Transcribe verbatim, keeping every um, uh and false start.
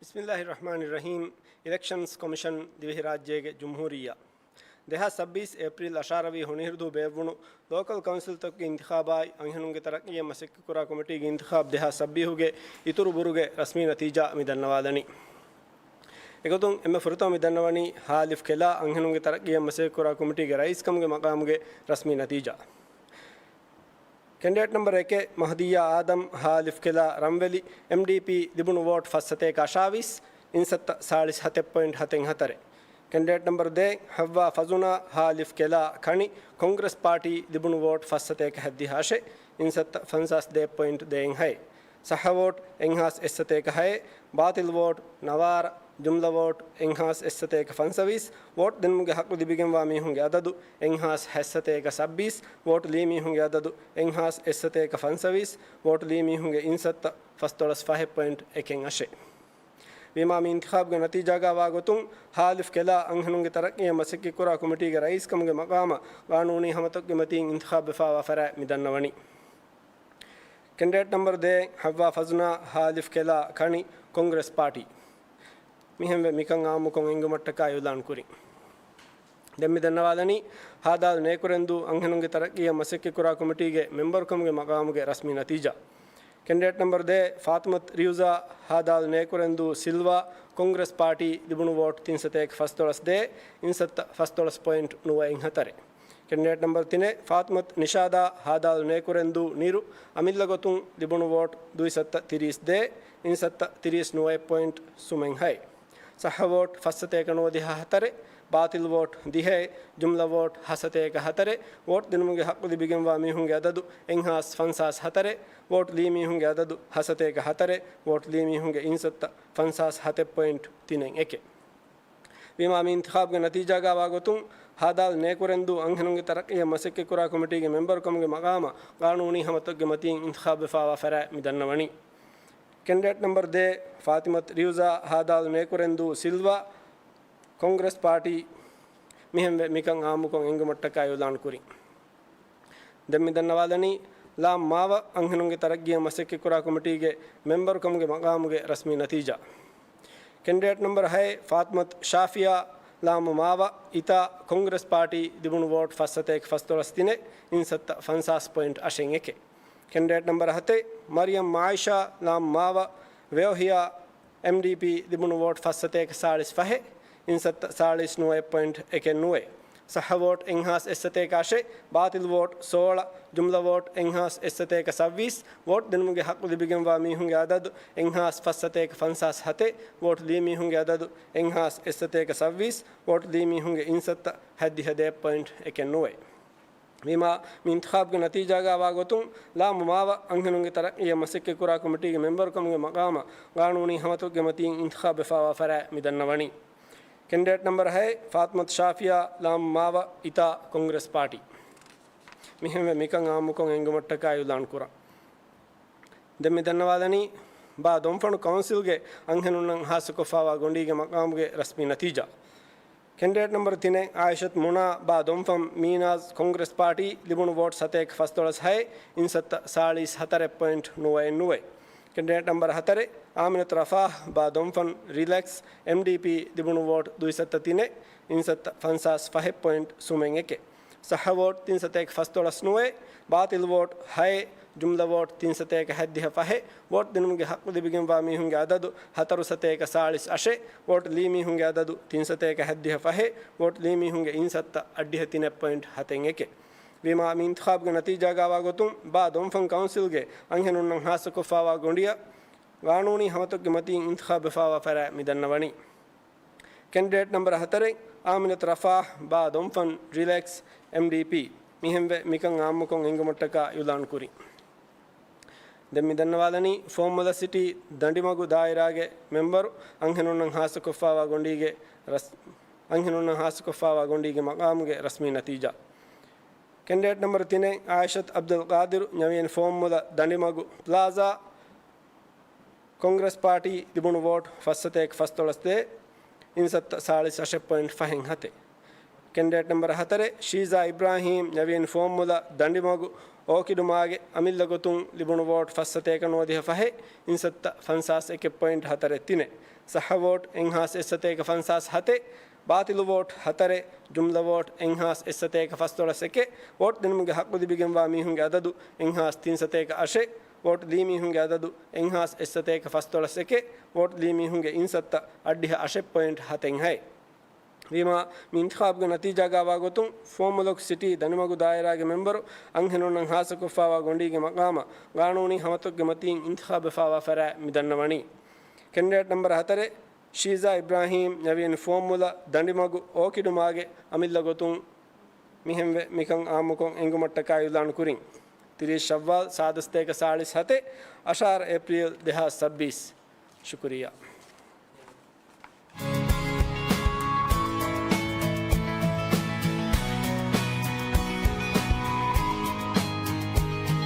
ބިސްމިއްލާހި ރަޙްމާނި ރަޙީމް. އިލެކްޝަންސް ކޮމިޝަން ދިވެހިރާއްޖޭގެ ޖުމްހޫރިއްޔާ. ދެހާސް ސައްބީސް އޭޕްރީލް އަށާރަވީ ހޮނިހިރުދޫ ބޭއްވުނު ލޯކަލް ކައުންސިލްތަކުގެ އިންތިޚާބާއި އަންހެނުންގެ ތަރައްޤީއަށް މަސައްކަތްކުރާ ކޮމިޓީގެ އިންތިޚާބް ދެހާސް ސައްބީހުގެ އިތުރު ބުރުގެ ރަސްމީ ނަތީޖާ މި ދަންނަވާލަނީ. އެގޮތުން އެންމެ ފުރަތަމަ މި ދަންނަވަނީ ހ. ލިފް ކެލާ އަންހެނުންގެ ތަރައްޤީއަށް މަސައްކަތްކުރާ ކޮމިޓީގެ ރައީސްކަމުގެ މަޤާމުގެ ރަސްމީ ނަތީޖާ. ކެންޑިޑޭޓް ނަމްބަރު އެކެއް، މަހްދިއްޔާ އާދަމް، ހ. ލިފް ކެލާ، ރަންވެލި، އެމްޑީޕީ، ލިބުނު ވޯޓް ފަސް ސަތޭކަ އަށާވީސް، އިންސައްތަ ސާޅީސް ހަތެއް ޕޮއިންޓް ހަތެއް ހަތަރެއް. ކެންޑިޑޭޓް ނަމްބަރު ދޭއް، ހައްވާ ފަޒުނާ، ހ. ލިފް ކެލާ، ކަނި، ކޮންގްރެސް ޕާޓީ، ލިބުނު ވޯޓް ފަސް ސަތޭކަ ހަތްދިހަ އަށެއް، އިންސައްތަ ފަންސާސް ދޭއް ޕޮއިންޓް ދޭއް ހައެއް. ޞައްޙަ ވޯޓް އެއްހާސް އެއްސަތޭކަ ހައެއް، ބާޠިލް ވޯޓް ނަވާރަ، ޖުމްލަ ވޯޓް އެއްހާސް އެއްސަތޭކަ ފަންސަވީސް، ވޯޓް ދިނުމުގެ ޙައްޤު ލިބިގެންވާ މީހުންގެ އަދަދު އެއްހާސް ހަތްސަތޭކަ ސައްބީސް، ވޯޓް ލީ މީހުންގެ އަދަދު އެއްހާސް އެއްސަތޭކަ ފަންސަވީސް، ވޯޓް ލީ މީހުންގެ އިންސައްތަ ފަސްދޮޅަސް ފަހެއް ޕޮއިންޓް އެކެއް އަށެއް. ވީމާ މި އިންތިޚާބުގެ ނަތީޖާގާ ވާ ގޮތުން، ހ. ލިފް ކެލާ އަންހެނުންގެ ތަރައްޤީއަށް މަސައްކަތްކުރާ ކޮމިޓީގެ ރައީސްކަމުގެ މަޤާމަށް ގާނޫނީ ހަމަތަކުގެ މަތީން އިންތިޚާބުވެފާވާ ފަރާތް މި ދަންނަވަނީ. ކެންޑިޑޭޓް ނަމްބަރު ދޭއް، ހައްވާ ފަޒުނާ، ހ. ލިފް ކެލާ، ކަނި، ކޮންގްރެސް ޕާޓީ. މިހެންވެ މިކަން އާއްމުކޮށް އެނގުމަށްޓަކާ އިޢުލާން ކުރިން. ދެން މި ދަންނަވާލަނީ، ހ. ދާލު ނޭކުރެންދޫ އަންހެނުންގެ ތަރައްޤީއަށް މަސައްކަތްކުރާ ކޮމިޓީގެ މެމްބަރުކަމުގެ މަޤާމުގެ ރަސްމީ ނަތީޖާ. ކެންޑިޑޭޓް ނަމްބަރު ދޭއް، ފާތިމަތު ރިއުޒާ، ހ. ދާލު ނޭކުރެންދޫ ސިލްވާ، ކޮންގްރެސް ޕާޓީ، ލިބުނު ވޯޓް ތިންސަތޭކަ ފަސްދޮޅަސް ދޭއް، އިންސައްތަ ފަސްދޮޅަސް ޕޮއިންޓް ނުވައެއް ހަތަރެއް. ކެންޑިޑޭޓް ނަމްބަރު ތިނެއް، ފާތިމަތު ނިޝާދާ، ހ. ދާލު ނޭކުރެންދޫ ނިރު، އަމިއްލަ ގޮތުން ލިބުނު ވޯޓް ދުއިސައްތަ ތިރީސް ދޭއް، އިންސައްތަ ތިރީސް ނުވައެއް ޕޮއިންޓް ސުމެއް ހައެއް. ޞައްޙަ ވޯޓް ފަސްސަތޭކަ ނުވަދިހަ ހަތަރެއް، ބާޠިލް ވޯޓް ދިހައެއް، ޖުމްލަ ވޯޓް ހަސަތޭކަ ހަތަރެއް، ވޯޓް ދިނުމުގެ ޙައްޤު ލިބިގެންވާ މީހުންގެ އަދަދު އެއްހާސް ފަންސާސް ހަތަރެއް، ވޯޓް ލީ މީހުންގެ އަދަދު ހަސަތޭކަ ހަތަރެއް، ވޯޓް ލީ މީހުންގެ އިންސައްތަ ފަންސާސް ހަތެއް ޕޮއިންޓް ތިނެއް އެކެއް. ވީމާ މި އިންތިޚާބުގެ ނަތީޖާގާ ވާ ގޮތުން، ހ. ދާލު ނޭކުރެންދޫ އަންހެނުންގެ ތަރައްޤީއަށް މަސައްކަތްކުރާ ކޮމިޓީގެ މެމްބަރުކަމުގެ މަޤާމަށް ގާނޫނީ ހަމަތަކުގެ މަތީން އިންތިޚާބުވެފާވާ ފަރާތް މި ދަންނަވަނީ. ކެންޑިޑޭޓް ނަމްބަރު ދޭއް، ފާތިމަތު ރިއުޒާ، ހ. ދާލު ނޭކުރެންދޫ ސިލްވާ، ކޮންގްރެސް ޕާޓީ. މިހެންވެ މިކަން އާއްމުކޮށް އެނގުމަށްޓަކާ އިޢުލާން ކުރިން. ދެން މި ދަންނަވާލަނީ، ލާމް މާވަ އަންހެނުންގެ ތަރައްޤީއަށް މަސައްކަތްކުރާ ކޮމިޓީގެ މެމްބަރުކަމުގެ މަޤާމުގެ ރަސްމީ ނަތީޖާ. ކެންޑިޑޭޓް ނަމްބަރު ހައެއް، ފާތިމަތު ޝާފިޔާ، ލާމް މާވަ، އިތާ، ކޮންގްރެސް ޕާޓީ، ލިބުނު ވޯޓް ފަސްސަތޭކަ ފަސްދޮޅަސް ތިނެއް، އިންސައްތަ ފަންސާސް ޕޮއިންޓް އަށެއް އެކެއް. ކެންޑިޑޭޓް ނަމްބަރު ހަތެއް، މަރިޔަމް އާއިޝާ، ލާމް މާވަ، ވެއޮހިޔާ، އެމްޑީޕީ، ލިބުނު ވޯޓް ފަސްސަތޭކަ ސާޅީސް ފަހެއް، އިންސައްތަ ސާޅީސް ނުވައެއް ޕޮއިންޓް އެކެއް ނުވައެއް. ޞައްޙަ ވޯޓް އެއްހާސް އެއްސަތޭކަ އަށެއް، ބާޠިލް ވޯޓް ސޯޅަ، ޖުމްލަ ވޯޓް އެއްހާސް އެއްސަތޭކަ ސައްވީސް، ވޯޓް ދިނުމުގެ ޙައްޤު ލިބިގެންވާ މީހުންގެ އަދަދު އެއްހާސް ފަސްސަތޭކަ ފަންސާސް ހަތެއް، ވޯޓް ލީ މީހުންގެ އަދަދު އެއްހާސް އެއްސަތޭކަ ސައްވީސް، ވޯޓް ލީ މީހުންގެ އިންސައްތަ ހަތްދިހަ ދޭއް ޕޮއިންޓް އެކެއް ނުވައެއް. ވީމާ، މި އިންތިޚާބުގެ ނަތީޖާގާ ވާ ގޮތުން، ލާމް މާވަ އަންހެނުންގެ ތަރައްޤީއަށް މަސައްކަތްކުރާ ކޮމިޓީގެ މެމްބަރުކަމުގެ މަޤާމަށް ގާނޫނީ ހަމަތަކުގެ މަތީން އިންތިޚާބުވެފާވާ ފަރާތް މި ދަންނަވަނީ. ކެންޑިޑޭޓް ނަމްބަރު ހައެއް، ފާތިމަތު ޝާފިޔާ، ލާމް މާވަ، އިތާ، ކޮންގްރެސް ޕާޓީ. މިހެންވެ މިކަން އާއްމުކޮށް އެނގުމަށްޓަކާ އިޢުލާން ކުރަން. ދެން މި ދަންނަވާލަނީ، ބާ ދޮންފަނު ކައުންސިލްގެ އަންހެނުންނަށް ހާއްސަކޮށްފާވާ ގޮނޑީގެ މަޤާމުގެ ރަސްމީ ނަތީޖާ. ކެންޑިޑޭޓް ނަމްބަރު ތިނެއް، އާއިޝަތު މުނާ، ބާ ދޮންފަން، މީނާޒް، ކޮންގްރެސް ޕާޓީ، ލިބުނު ވޯޓް ސަތޭކަ ފަސްދޮޅަސް ހައެއް، އިންސައްތަ ސާޅީސް ހަތަރެއް ޕޮއިންޓް ނުވައެއް ނުވައެއް. ކެންޑިޑޭޓް ނަމްބަރު ހަތަރެއް، އާމިނަތު ރަފާހް، ބާ ދޮންފަން، ރިލެކްސް، އެމްޑީޕީ، ލިބުނު ވޯޓް ދުއިސައްތަ ތިނެއް، އިންސައްތަ ފަންސާސް ފަހެއް ޕޮއިންޓް ސުމެއް އެކެއް. ޞައްޙަ ވޯޓް ތިންސަތޭކަ ފަސްދޮޅަސް ނުވައެއް، ބާޠިލް ވޯޓް ހައެއް، ޖުމްލަ ވޯޓް ތިންސަތޭކަ ހަތްދިހަ ފަހެއް، ވޯޓް ދިނުމުގެ ޙައްޤު ލިބިގެންވާ މީހުންގެ އަދަދު ހަތަރު ސަތޭކަ ސާޅީސް އަށެއް، ވޯޓް ލީ މީހުންގެ އަދަދު ތިންސަތޭކަ ހަތްދިހަ ފަހެއް، ވޯޓް ލީ މީހުންގެ އިންސައްތަ އަށްޑިހަ ތިނެއް ޕޮއިންޓް ހަތެއް އެކެއް. ވީމާ، މި އިންތިޚާބުގެ ނަތީޖާގާ ވާ ގޮތުން، ބާ ދޮންފަން ކައުންސިލްގެ އަންހެނުންނަށް ހާއްސަކޮށްފާވާ ގޮނޑިއަށް ގާނޫނީ ހަމަތަކުގެ މަތީން އިންތިޚާބުވެފާވާ ފަރާތް މި ދަންނަވަނީ. ކެންޑިޑޭޓް ނަމްބަރު ހަތަރެއް، އާމިނަތު ރަފާހް، ބާ ދޮންފަން، ރިލެކްސް، އެމްޑީޕީ. މިހެންވެ މިކަން އާއްމުކޮށް އެނގުމަށްޓަކާ އިޢުލާން ކުރިން. ދެން މި ދަންނަވާލަނީ، ފޯއްމުލަ ސިޓީ ދަނޑިމަގު ދާއިރާގެ މެމްބަރު އަންހެނުންނަށް ހާއްސަކޮށްފާވާ ގޮނޑީގެ ރަސް-، އަންހެނުންނަށް ހާއްސަކޮށްފާވާ ގޮނޑީގެ މަޤާމުގެ ރަސްމީ ނަތީޖާ. ކެންޑިޑޭޓް ނަމްބަރު ތިނެއް، އާއިޝަތު އަބްދުލް ޤާދިރު، ނަވީން ފޯއްމުލަ ދަނޑިމަގު ޕްލާޒާ، ކޮންގްރެސް ޕާޓީ، ލިބުނު ވޯޓް ފަސްސަތޭކަ ފަސްދޮޅަސް ދޭއް، އިންސައްތަ ސާޅީސް އަށެއް ޕޮއިންޓް ފަހެއް ހަތެއް. ކެންޑިޑޭޓް ނަމްބަރު ހަތަރެއް، ޝީޒާ އިބްރާހީމް، ނަވީން ފޯއްމުލަ ދަނޑިމަގު އޯކިޑު މާގެ، އަމިއްލަ ގޮތުން ލިބުނު ވޯޓް ފަސްސަތޭކަ ނުވަދިހަ ފަހެއް، އިންސައްތަ ފަންސާސް އެކެއް ޕޮއިންޓް ހަތަރެއް ތިނެއް. ޞައްޙަ ވޯޓް އެއްހާސް އެއްސަތޭކަ ފަންސާސް ހަތެއް، ބާޠިލު ވޯޓް ހަތަރެއް، ޖުމްލަ ވޯޓް އެއްހާސް އެއްސަތޭކަ ފަސްދޮޅަސް އެކެއް، ވޯޓް ދިނުމުގެ ޙައްޤު ލިބިގެންވާ މީހުންގެ އަދަދު އެއްހާސް ތިންސަތޭކަ އަށެއް، ވޯޓް ލީ މީހުންގެ އަދަދު އެއްހާސް އެއްސަތޭކަ ފަސްދޮޅަސް އެކެއް، ވޯޓް ލީ މީހުންގެ އިންސައްތަ އަށްޑިހަ އަށެއް ޕޮއިންޓް ހަތެއް ހައެއް. ވީމާ، މި އިންތިޚާބުގެ ނަތީޖާ ގާވާ ގޮތުން، ފުވައްމުލަކު ސިޓީ ދަނޑިމަގު ދާއިރާގެ މެމްބަރު އަންހެނުންނަށް ހާއްސަކޮށްފާވާ ގޮނޑީގެ މަޤާމަށް ގާނޫނީ ހަމަތަކުގެ މަތީން އިންތިޚާބުވެފާވާ ފަރާތް މި ދަންނަވަނީ. ކެންޑިޑޭޓް ނަމްބަރު ހަތަރެއް، ޝީޒާ އިބްރާހީމް ނަވީން ފުވައްމުލައް ދަނޑިމަގު އޯކިޑު މާގެ އަމިއްލަ ގޮތުން މިހެންވެ، މިކަން އާއްމުކޮށް އެނގުމަށްޓަކާ އިޢުލާނު ކުރިން. ތިރީސް ޝައްވާލް ސާދަ ސަތޭކަ ސާޅީސް ހަތެއް، އަށާރަ އޭޕްރީލް ދެހާސް ސައްބީސް. ޝުކުރިއްޔާ.